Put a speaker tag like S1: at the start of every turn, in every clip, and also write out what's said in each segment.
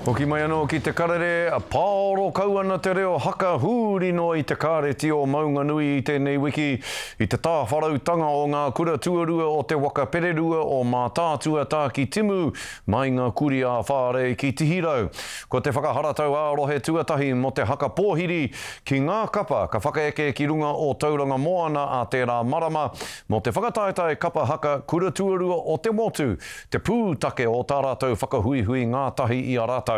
S1: Hoki mai anō ki te karere, pāoro kau ana te reo haka hūri noa i te kāreti o Maunganui i tēnei wiki, i te tāwharautanga o ngā kura tuarua o te waka pererua o Mātaatua Tākitimu mai ngā kuri ā-Whārei ki Tihirau. Ko te whakaharatau ā-rohe tuatahi mō te haka pōhiri ki ngā kapa ka whakaeke ki runga o Tauranga Moana ā tērā marama mō te whakataetae kapa haka kura tuarua o te motu Te pūtake o tā rātou whakahuihui ngātahi i a rātou.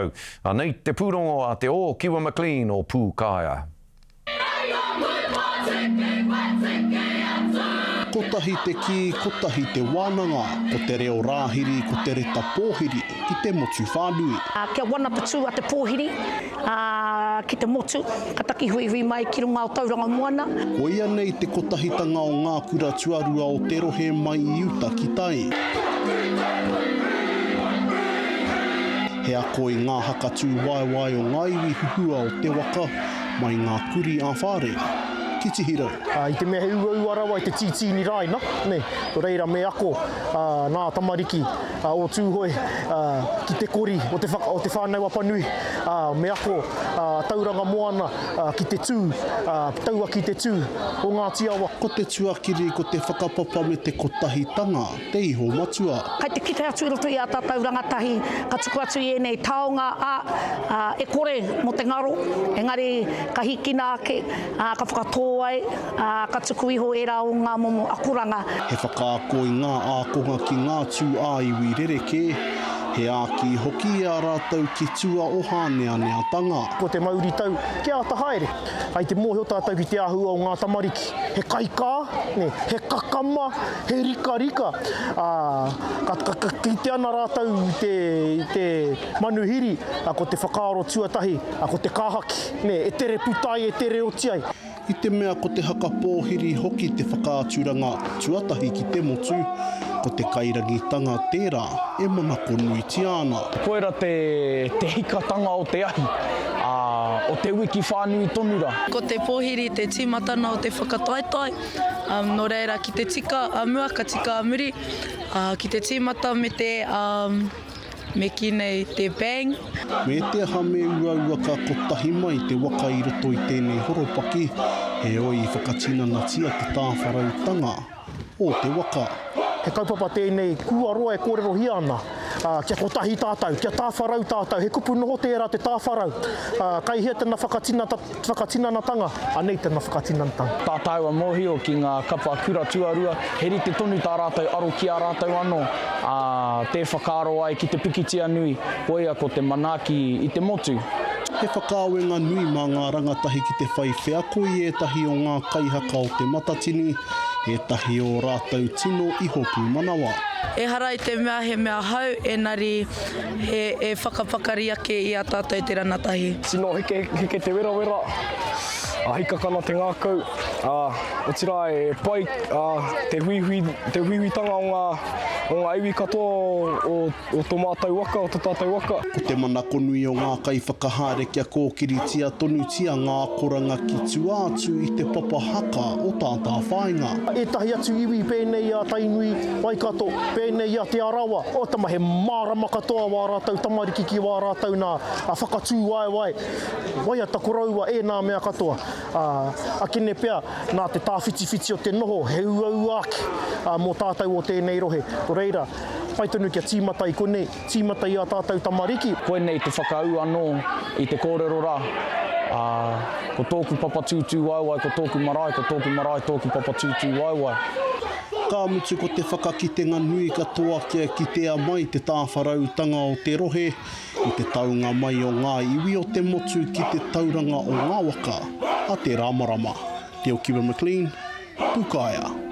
S1: Anei te pūrongo a Te Ōkiwa McLean o Pūkaea.
S2: Kotahi te kī, kotahi te wānanga, ko te reo rāhiri, ko te reta pōhiri ki te motu whānui.
S3: Kia wana te tū a te pōhiri, ā, ki te motu, ka taki huihui mai ki runga o Tauranga Moana.
S2: Koia nei te kotahitanga o ngā kura tuarua o te rohe mai i uta ki tai. He ako i ngā haka tūwaewae o ngā iwi huhua o te waka, mai ngā kurī ā-whare ki Tihirau.
S4: I te mea he uaua rawa i te tītīni rāina, nē, nō reira me ako nā tamariki o Tūhoe ki te kori o te, o te Whānau Apanui, me ako Tauranga Moana ki te tū, tauaki te tū o Ngāti Awa.
S2: Ko te tuakiri, ko te whakapapa me te kotahitanga te iho matua.
S3: Kai te kite atu i roto i ā tātou rangatahi ka tuku atu i ēnei taonga, ā, e kore mō te ngaro, engari ka hīkina ake, ā, ka whakatō ai, ā, ka tuku iho ērā o ngā momo akoranga.
S2: He whakaako i ngā ākonga ki ngā tū ā-iwi rerekē, he āki hoki i a rātou ki tua o hāneaneatanga.
S4: Ko te mauritau kia āta haere. Kai te mōhio tātou ki te āhua o ngā tamariki. He kaikā, nē, he kakama, he rikarika, ā, ka, ka, ka kite ana rātou i te, i te manuhiri, ā, ko te whakaaro tuatahi, ā, ko te kāhaki, nē, e tere puta ai, e tere oti ai.
S2: I te mea ko te haka pōhiri hoki te whakaaturanga tuatahi ki te motu, ko te kairangitanga tērā e manako nuitia ana.
S5: Koira te te hikatanga o te ahi, ā, o te wiki whānui tonu rā.
S6: Ko te pōhiri te tīmatana o te whakataetae, nō reira ki te tika a mua ka tika a muri, ā, ki te tīmata me te, Me kī nei te bang.
S2: Me te aha me uaua ka kotahi mai te waka i roto i tēnei horopaki, heoi i whakatinanatia te tāwharautanga o te waka.
S4: He kaupapa tēnei kua roa e kōrerohia ana, kia kotahi tātou, kia tāwharau tātou, he kupu noho tērā te tāwharau, kai hea tana whakatinanatanga, anei tana whakatinanatanga.
S5: Tā tāua mōhio ki ngā kapa kura tuarua, he rite tonu tā rātou aro ki a rātou anō, ā, tē whakaaro ai ki te pikitia nui, koia ko te manaaki i te motu.
S2: He whakaawenga nui mā ngā rangatahi ki te whai wheako i ētahi o ngā kaihaka o Te Matatini, ētahi o rātou tino iho pūmanawa.
S6: Ehara i te mea he mea hou, enari he e whakapakari ake i a tātou te ranatahi.
S7: Tino heke, heke te werawera, a hikakana te ngākau, ā, otirā e pai, ā, te huihui, te huihuitanga o ngā, o ngā iwi katoa o, o, o tō mātou waka, o tō tātou waka.
S2: Ko te manako nui o ngā kaiwhakahaere kia kōkiritia tonutia ngā akoranga ki tua atu i te papa haka o Tātāwhāinga.
S4: Ētahi atu iwi pēnei i a Tainui, Waikato, pēnei i a Te Arawa, oh tama he mārama katoa wā rātou tamariki ki wā rātou nā whakatū waewae, waiata koroua, ēnā mea katoa. Ā, akene pea, nā te tāwhitiwhiti o te noho, he uaua ake mō tātou o tēnei rohe. Nō reira, pai tonu kia tīmata i konei, tīmata i ā tātou tamariki.
S5: Koinei te whakaū anō i te kōrero rā, ā, ko tōku papa tūtūwaewae, ko tōku marae, ko tōku marae tōku papa tūtūwaewae.
S2: Ka mutu ko te whakakitenga nui katoa kia kitea mai te tāwharautanga o te rohe, I te taunga mai o ngā iwi o te motu ki te tauranga o ngā waka a tērā marama. Te Okiwa McLean, Pukaea.